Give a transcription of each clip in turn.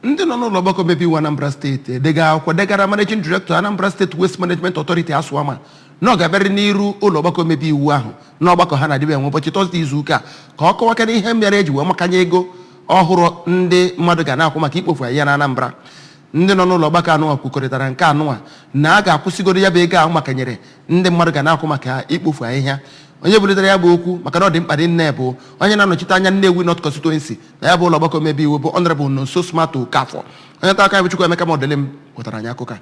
Ndị nọ n'ụlọ ọgbakọ omebe iwu Anambra Steeti edega akwụkwọ degara Managing Director, Anambra State Waste Management Authority, ASWAMA, na ọ ga-abịarị n'iru ụlọ ọgbakọ omebe iwu ahụ n'ọgbakọ ha na-adịbe enwe ụbọchị Tọzdee izu ụka, ka ọ kọwakana ihe mere eji wee makanye ego ọhụrụ ndị mmadụ ga na-akwụ maka ikpofu ahịhịa na Anambra. Ndị nọ n'ụlọ ọgbakọ anụnwa kwukọrịtara nke anụnwa na a ga-akwụsịgodo ya bụ ego ahụ makanyere ndị mmadụ ga na-akwụ maka ikpofu ahịhịa. Onye bulitere ya bụ okwu, maka na ọ dị mkpa dị nne, bụ onye na-anọchite anya Nnewi North Constituency na ya bụ ụlọ ọgbakọ omebe iwu, bụ Honorable Nonso Smart Okafọ. Onye nta aka bụ Chukwuemeka Modelim wetara anyị akụkọ a.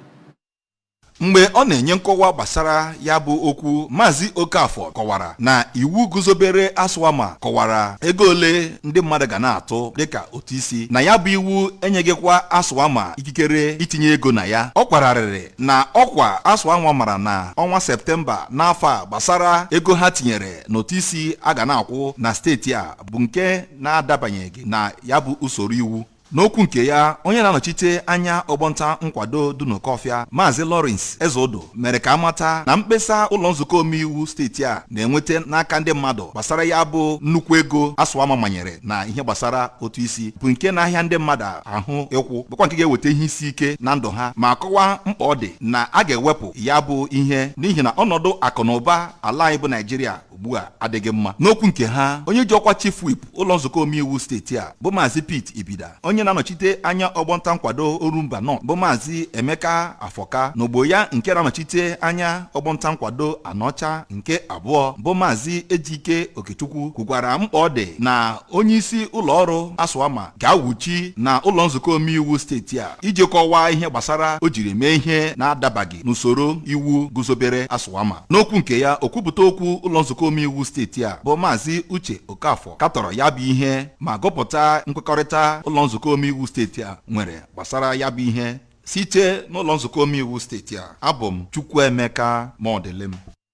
Mgbe ọ na-enye nkọwa gbasara ya bụ okwu, Maazị Okafọ kọwara na iwu guzobere ASWAMA kọwara ego ole ndị mmadụ ga na-atụ dịka otu isi, na ya bụ iwu enyeghịkwa ASWAMA ikikere itinye ego na ya. Ọ kwararịrị na ọkwa ASWAMA mara na ọnwa Septemba n'afọ a gbasara ego ha tinyere n'otu isi a ga na-akwụ na steeti a bụ nke na-adabanyeghị na ya bụ usoro iwu. N'okwu nke ya, onye na-anọchite anya ọgbọnta nkwado Dunukọfịa, Maazị Lawrence Ezeodo, mere ka amata na mkpesa ụlọ nzukọ omeiwu steeti a na-enweta n'aka ndị mmadụ gbasara ya bụ nnukwu ego ASWAMA manyere na ihe gbasara otu isi bụ nke na-ahịa ndị mmadụ ahụ ịkwụ, bụkwa nke ga-eweta ihe isi ike na ndụ ha, ma kọwaa mkpa ọ dị na a ga-ewepụ ya bụ ihe, n'ihi na ọnọdụ akụ na ụba ala anyị bụ Naijiria ugbu a adịghị mma. N'okwu nke ha, onye ji ọkwa chief whip ụlọ nzukọ omeiwu steeti a, bụ Maazị Pete Ibida, onye na-anọchite anya ọgbọnta nkwado Orumba North, bụ Maazị Emeka Afọka, n'ogbo ya nke na-anọchite anya ọgbọnta nkwado Anọcha nke abụọ, bụ Maazị Ejike Okechukwu, kwukwara mkpa ọ dị na onye isi ụlọ ọrụ ASWAMA ga-awụchi na ụlọ nzukọ omeiwu steeti a iji kọwaa ihe gbasara o jiri mee ihe na-adabaghị n'usoro iwu guzobere ASWAMA. N'okwu nke ya, okwupụta okwu ụlọ nzukọ omeiwu steeti a, bụ Maazị Uche Okafọ, katọrọ ya bụ ihe ma gụpụta nkwekọrịta ụlọ nzukọ omeiwu steeti a nwere gbasara ya bụ ihe. Site n'ụlọ nzukọ omeiwu steeti a, abụ m Chukwuemeka Modilim.